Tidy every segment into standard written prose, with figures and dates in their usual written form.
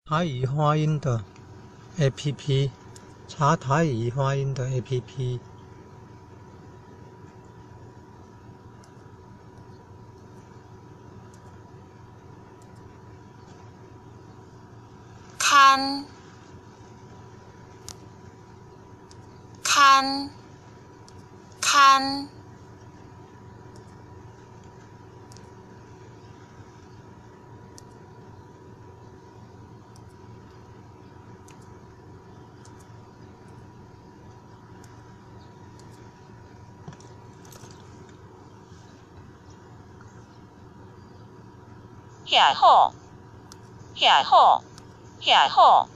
台语发音的 APP，查台语发音的 APP。牵，牵，牵。遐好，遐好，遐好。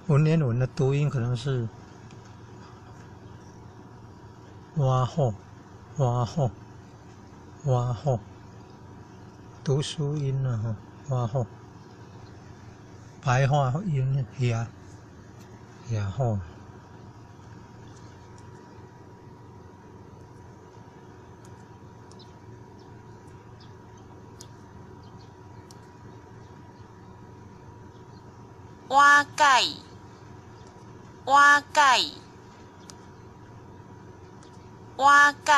文言文的读音可能是哇吼，哇吼，哇吼，读书音啊吼，哇吼，白话音遐，遐好。瓦解，瓦解，瓦解。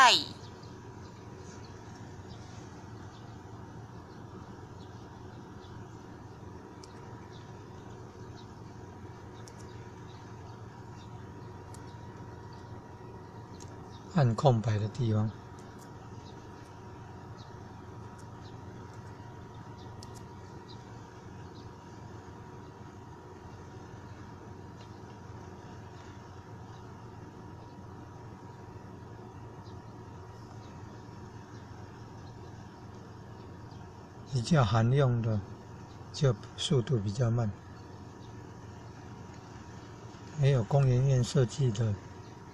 按空白的地方。比较罕用的，就速度比较慢。没有工研院设计的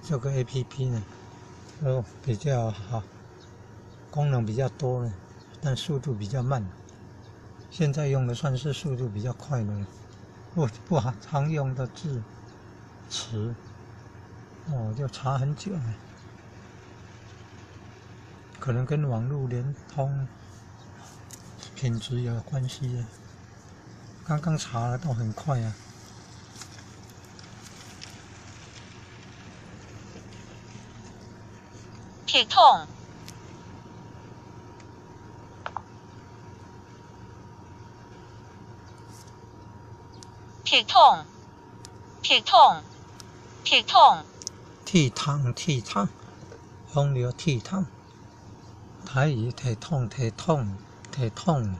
这个 APP 呢，都比较好，功能比较多呢，但速度比较慢。现在用的算是速度比较快的了，不常用的字词，就查很久了，可能跟网络联通品质有关系啊。刚刚查了都很快啊。铁桶，铁桶，铁桶，铁桶。铁桶，铁桶，风流铁桶，台语铁桶，铁桶，铁桶。